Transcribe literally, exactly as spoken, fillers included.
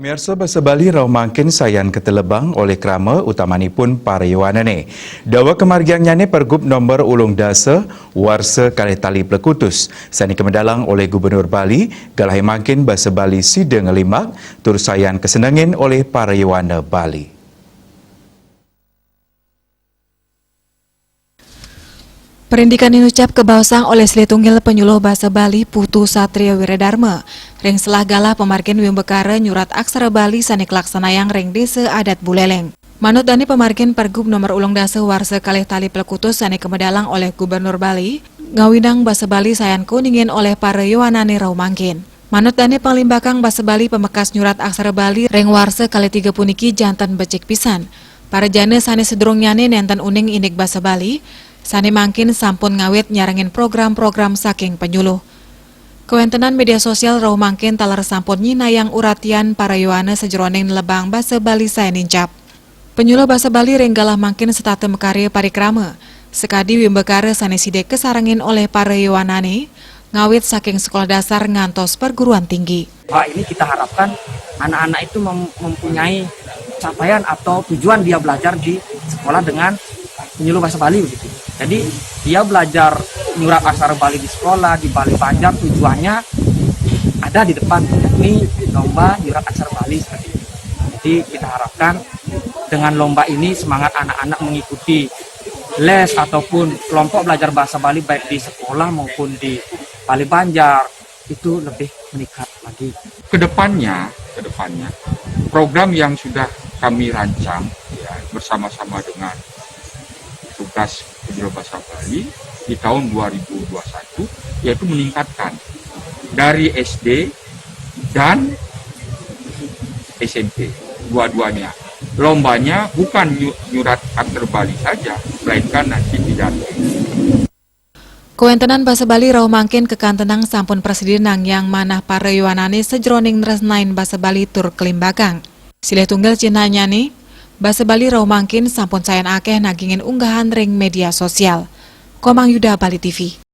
Pemirsa, basa Bali rauh mangkin sayan katelebang olih krama, utamanipun para yowanane. Daweg kamargiannyane pergub nomor ulung dasa warsa kalih tali plekutus, sane kamedalang olih Gubernur Bali, galahé mangkin basa Bali sida ngelimbak, tur sayan kasenengin olih para yowana Bali. Parindikane nucap kabaosang olih silih tunggil panyuluh basa Bali Putu Satria Wiradarma, ring selah galah pamargin wimbakara nyurat aksara Bali sane kalaksanayang ring Desa Adat Buleleng. Manut dane pamargin pergub nomor ulung dasa warsa kalih tali plekutus sane kamedalang olih Gubernur Bali, ngawinang basa Bali sayan kauningin olih para yowanane rauh mangkin. Manut dane panglimbakang basa Bali pamekas nyurat aksara Bali ring warsa kalih tiga puniki janten becik pisan. Para jana sane sadurungnyane nenten uning indik basa Bali, sane mangkin sampun ngawit nyarengin program-program saking panyuluh. Kawentenan media sosial rauh mangkin taler sampun nyinayang uratian para yowana sajeroning nelebang basa Bali sayan nincap. Panyuluh basa Bali ring galah mangkin setata makarya parikrama, sakadi wimbakara sane sida kasarengin olih para yowanane, ngawit saking sekolah dasar ngantos perguruan tinggi. Bahwa ini kita harapkan anak-anak itu mem-, mempunyai capaian atau tujuan dia belajar di sekolah dengan penyuluh bahasa Bali begitu. Jadi dia belajar nyurat aksara Bali di sekolah, di Bali Banjar, tujuannya ada di depan, yakni lomba nyurat aksara Bali seperti itu. Jadi kita harapkan dengan lomba ini semangat anak-anak mengikuti les ataupun kelompok belajar bahasa Bali baik di sekolah maupun di Bali Banjar itu lebih meningkat lagi. Kedepannya, kedepannya program yang sudah kami rancang, ya, bersama-sama dengan tugas penyuluh bahasa Bali di tahun dua ribu dua puluh satu, yaitu meningkatkan dari S D dan S M P, dua-duanya. Lombanya bukan nyu-, nyurat aksara Bali saja, melainkan nanti pidato. Kawentenan basa Bali rauh mangkin kakantenang sampun prasida nangiang manah para yowanane sajeroning nresnain basa Bali tur kalimbakang. Silih tunggil cihnanyane, basa Bali rauh mangkin sampun sayan akeh nagingin unggahan ring media sosial. Komang Yuda, Bali T V.